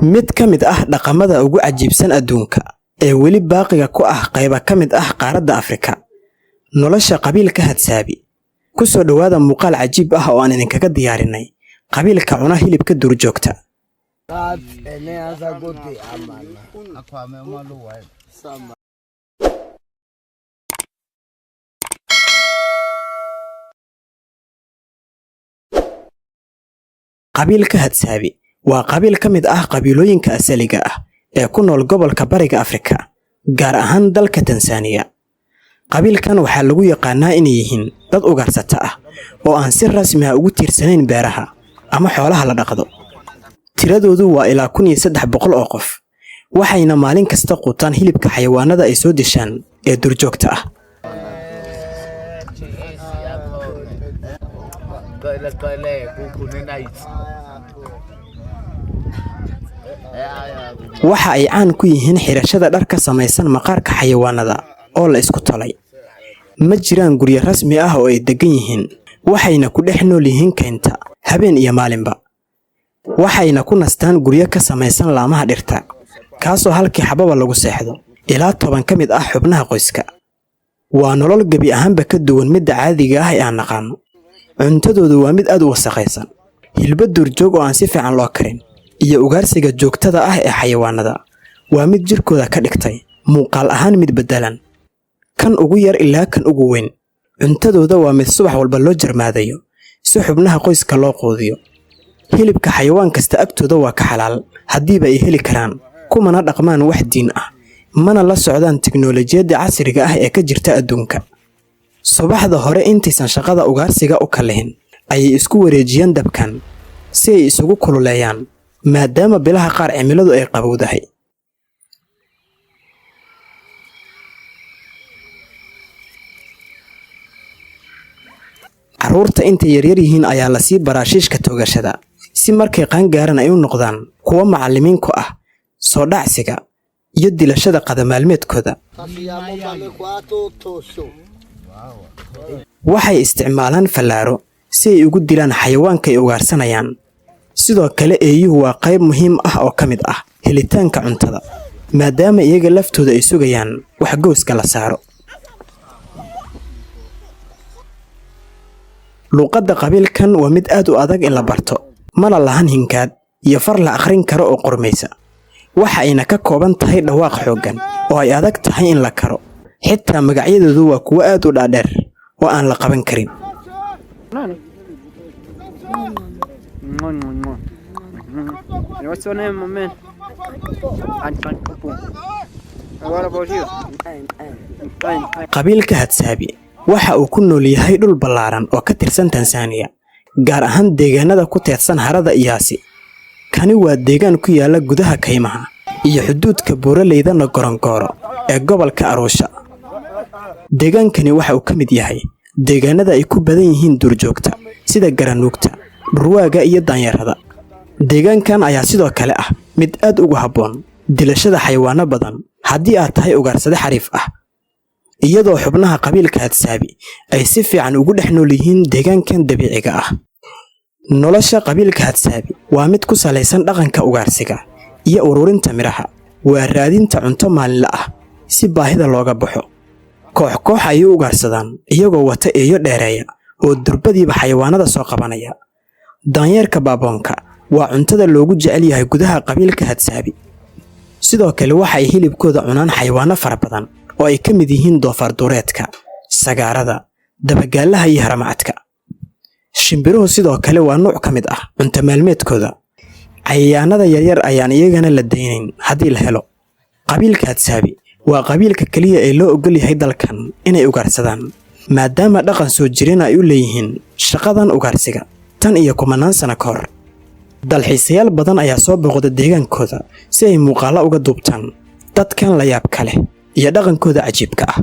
Mid ka mid ah dhaqamada ugu cajiibsan adduunka ee weli baaqiga ku ah qaybo ka mid ah qaaradda Afrika, nolosha qabiilka Hadsaabi. Ku soo dhowaada muuqaal cajiib ah oo aan idinkaga diyaarinay qabiilka cuna hilibka duurjoogta. Qabiilka Hadsaabi waa qabiil ka mid ah qabiilooyinka asaliga ah ee ku nool gobolka Bariga Afrika, gaar ahaan dalka Tansaaniya. Qabiilkan waxaa lagu yaqaanaa inay yihiin dad ugaarsata ah oo aan si rasmi ah ugu tiirsanayn beeraha ama xoolaha la dhaqdo. Tiradoodu waa ilaa 1300 oo qof, waxayna maalin kasta quutaan hilibka xayawaanada ay soo dishaan ee duurjoogta ah. Waxa ay caan ku yihiin xirashada dhar ka samaysan maqaarka xayawaanada oo la isku tolay. Ma jiraan guryo rasmi ah oo ay degan yihiin, waxayna ku dhex nool yihiin kaynta habeen iyo maalinba. Waxayna ku nastaan guryo ka samaysan laamaha dhirta, kaasoo halkii xababa lagu seexdo ilaa 10 ka mid ah xubnaha qoyska. Waa nolol gebi ahaanba ka duwan midda caadiga ah ee aan naqaano. Cuntadoodu waa mid aad u wasakhaysan, hilbo duurjoog oo aan si fiican loo karin, iyo ugaarsiga joogtada ah ee xayawaanada. Waa mid jirkooda ka dhigtay muuqaal ahaan mid beddelan, kan ugu yar ilaa kan ugu weyn. Cuntadooda waa mid subax walba loo jarmaadayo si xubnaha qoyska loo quudiyo. Hilibka xayawaan kasta agtooda waa ka xalaal haddiiba ay heli karaan, kumana dhaqmaan wax diin ah, mana la socdaan tiknoolajiyadda casriga ah ee ka jirta adduunka. Subaxda hore intaysan shaqada ugaarsiga u kalihin ayay isku wareejiyaan dabkan si ay isugu kululeeyaan, maadaama bilaha qaar cimiladu ay qabowdahay. Carruurta intay yaryar yihiin ayaa lasii baraa shiishka toogashada si markay qaangaaran ay u noqdaan kuwo macallimiin ku ah soo dhacsiga iyo dilashada qadamaalmeedkooda. Waxay isticmaalaan fallaaro si ay ugu dilaan xayawaanka ay ugaarsanayaan. Sidoo kale eeyuhu waa qayb muhiim ah oo ka mid ah helitaanka cuntada, maadaama iyaga laftooda ay sugayaan wax gooska la saaro. Luuqadda qabiilkan waa mid aad u adag in la barto, mana lahan hinkaad iyo far la akhrin karo oo qormaysa. Waxa ayna ka kooban tahay dhawaaq xooggan oo ay adag tahay in la karo. Xitaa magacyadoodu waa kuwo aad u dhaadheer oo aan la qaban karin. What's your name, my man? Anton Kupu. What about you? Fine. Qabiilka Hadsaabi waxa uu ku nool yahay dhul ballaaran oo ka tirsan Tansaaniya, gaar ahaan deegaanada ku teedsan harada Iyaasi. Kani waa deegaan ku yaala gudaha kaymaha iyo xuduudka buuraleyda Ngorongoro ee gobolka Arusha. Deegaankani waxa uu ka mid yahay deegaanada ay ku badan yihiin duurjoogta sida garanuugta, dhurwaaga iyo daanyeerada. Deegaankan ayaa sidoo kale ah mid aad ugu habboon dilashada xayawaano badan haddii aad tahay ugaarsade xariif ah. Iyadoo xubnaha qabiilka Hadsaabi ay si fiican ugu dhex nool yihiin deegaankan dabiiciga ah. Nolosha qabiilka Hadsaabi waa mid ku salaysan dhaqanka ugaarsiga iyo ururinta midhaha. Waa raadinta cunto maalinle ah si baahida looga baxo. Koox koox ayay u ugaarsadaan iyagoo wata eeyo dheereeya oo durbadiiba xayawaanada soo qabanaya. Daanyeerka baaboonka waa cuntada loogu jecel yahay gudaha qabiilka Hadsaabi. Sidoo kale waxa ay hilibkooda cunaan xayawaano fara badan oo ay ka mid yihiin doofaar duureedka, sagaarada, dabagaalaha iyo haramcadka. Shimbiruhu sidoo kale waa nuuc ka mid ah cunto maalmeedkooda. Cayayaanada yaryar ayaan iyagana la daynayn haddii la helo. Qabiilka Hadsaabi waa qabiilka kaliya ee loo oggol yahay dalkan inay ugaarsadaan, maadaama dhaqan soo jireen ay u leeyihiin shaqadan ugaarsiga tan iyo kumanaan sano ka hor. Dalxiisayaal badan ayaa soo booqda deegaankooda si ay muuqaallo uga duubtaan dadkan la yaabka leh iyo dhaqankooda cajiibka ah.